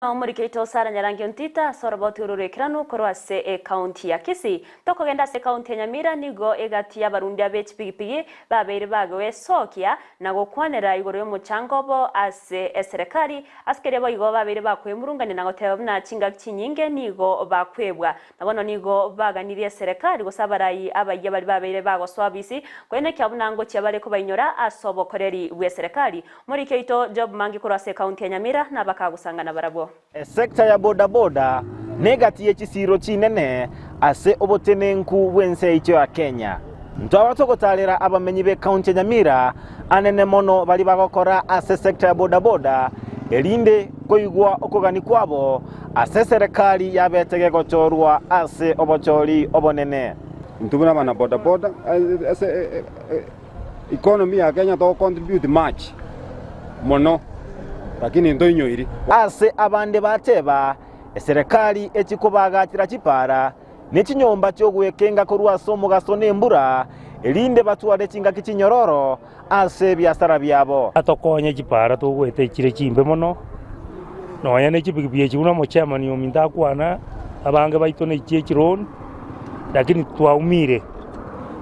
Omoriki oito Sarah Nyarangi Ontita ase oroboti oro rw'ekeranu korwa ase ecounty ya Kisii. Tokogenda ase ecounty ya Nyamira nigo egati y'abarundia be chipigipigi babeire bagoesokia na gokwanera igoro y'omochango obo ase eserekari ase keria boigo babeire bakwemurungania na goteba buna chingaki chinyinge nigo bakwebwa. Na bono nigo baganirie eserekari gose abarai abayia baria babeire bagosoa obisi koenekia buna ngochia bare kobainyora ase obokoreri bw'eserekari. Omoriki oito Job Mangi korwa ase ekaunti ya Nyamira nabakagosangana barabwo. Esecta ya bodaboda negati ye chisiiro chinene ase obotenenku bw'ense yaito ya Kenya. Ntwaba togotarera abamenyi b'ekaunti ya Nyamira anene mono baria bagokora ase esecta ya bodaboda erinde koigwa okogani kwabo ase eserekari yabete gegochorwa ase obochori obonene. Intwe buna abana bodaboda ase Economy ya Kenya to contribute much mono lakini ntoinyoiri. Ase abande bateba, Eserekari echikobagachera chipara, ne chinyomba chi'ogwekenga korwa ase omogaso na embura, erinde batware chingaki chinyororo ase ebiasara biabo. Atokonye chipara togoeta echire chimbe mono, nonya ne chipikipiki echi buna omochairman ominto akwana, abange baito ne chie chiloan, lakini twaumire.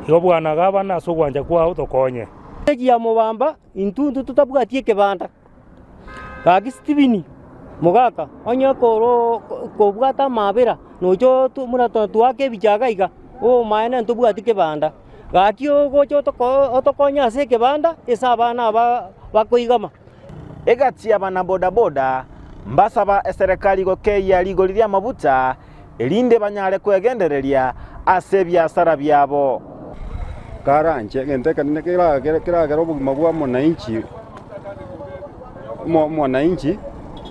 Igo bwana gabana ase ogwancha kwao tokonye. Echi ya mobamba intwe intwe totabwati ekebanda. Gaki Stephen mogaka onye koro kobwate amabera nocha otu buna twake ebicha iga iga obomaene ntobwati kebanda. Gaki ogocha otoko otokonye ase ekebanda ase abana aba bakoigama. Egati y'abana bodaboda mbasaba eserekari gokeyia rigori ri'amabuta erinde banyare kwegendereria ase ebiasara biabo. Karanche egento ekenene keragere keragere obogima bwa mwananchi omo mwananchi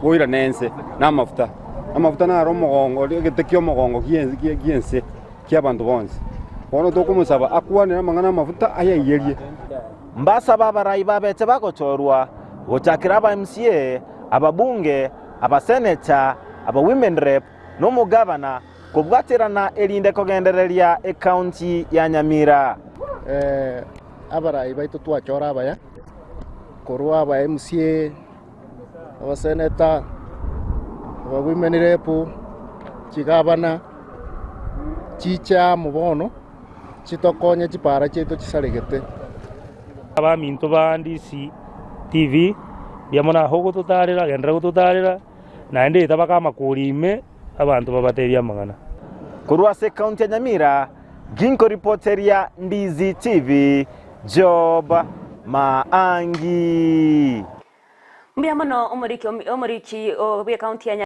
boirane ense na amafuta. Amafuta naro omogongo oria egete kia omogongo gie gie gi'ense kia abanto bonsi. Bono tokomosaba akwanere amang'ana amafuta ayaiyerie. Mbasaba abarai babete bagochorwa, gochakera aba MCA, ababunge, abaseneta, aba women rep, na omogabana kobwaterana erinde kogendereria ecounty ya Nyamira. Abarai baito twachora abaya, korwa aba MCA, abaseneta, aba women rep, chigabana, chiche amo bono chitokonye chipara chiaito chisaregete. Abaminto ba Ndisi TV, mbuya mono ase ogototarera, genderera gototarera. Naende etabaka amakori ime, abanto babateebie amang'ana. Korwa ase ekaunti ya Nyamira, ginkoripoteria Ndizi TV, Job Maangi. Mbuya mono omoriki omoriki bw'ekaunti ya.